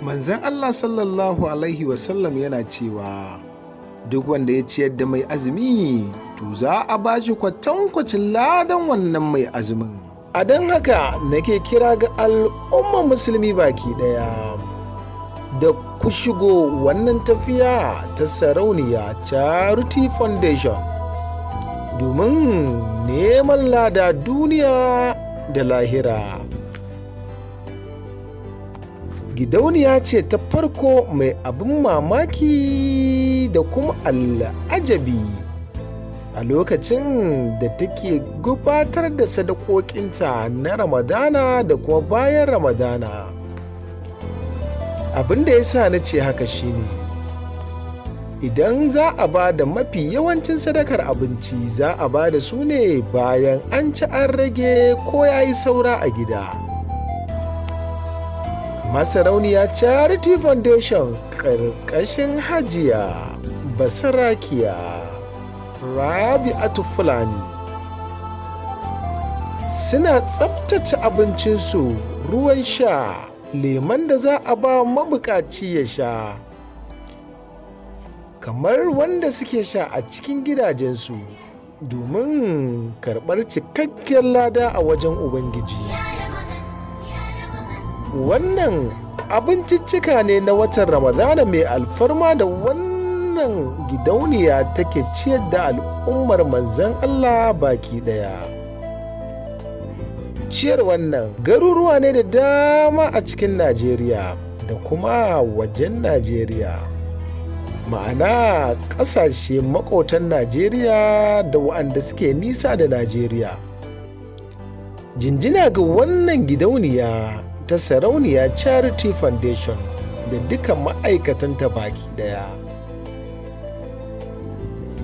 Manzon Allah sallallahu Alaihi wasallam yana cewa, duk wanda ya ciyar da mai azumi, to za a ba shi kwatankwacin ladan wannan mai azumin. A don haka nake kira ga al'ummar Musulmi baki ɗaya da ku shigo wannan tafiya ta Sarauniya Charity Foundation domin neman lada duniya da lahira. Gidauniya ce ta farko mai abin mamaki da kuma al'ajabi a lokacin da take gabatar da sadakokinta na Ramadana da kuma bayan Ramadana. Abin da ya sa na ce haka shine, idan za a ba da mafi yawancin sadakar abinci, za a ba da su ne bayan an ci an rage ko ya yi saura a gida. Sarauniya Charity Foundation ƙarƙashin Hajiya Basarakiya Rabi'atu Fulani suna tsabtace abincinsu, ruwan sha, lemon da za a ba mabukaci ya sha, kamar wanda suke sha a cikin gidajensu, domin karɓar cikakkiyar lada a wajen Ubangiji. Wannan abinciccika ne na watan Ramadana mai alfarma da wannan gidauniya take ciyar da al'ummar Manzon Allah baki ɗaya. Ciyar wannan garuruwa ne da dama a cikin Najeriya da kuma wajen Najeriya, ma'ana ƙasashe maƙotan Najeriya da waɗanda suke nisa da Najeriya. Jinjina ga wannan gidauniya ta Sarauniya Charity Foundation da duka ma'aikatanta baki ɗaya.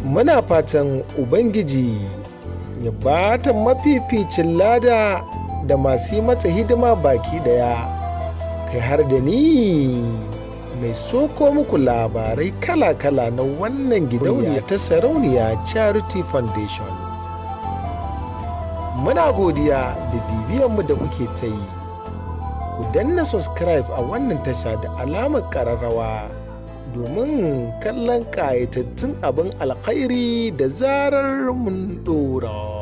Muna fatan Ubangiji ya ba ta mafificin lada da masu yi mata hidima baki ɗaya, kai har da ni mai soko muku labarai kala-kala na wannan gidauniya ta Sarauniya Charity Foundation. Muna godiya da bibiyanmu da kuke ta yi. Ku danna subscribe a wannan tasha da alamar ƙararrawa domin kallon ƙayatattun abin alkhairi da zarar mun ɗora.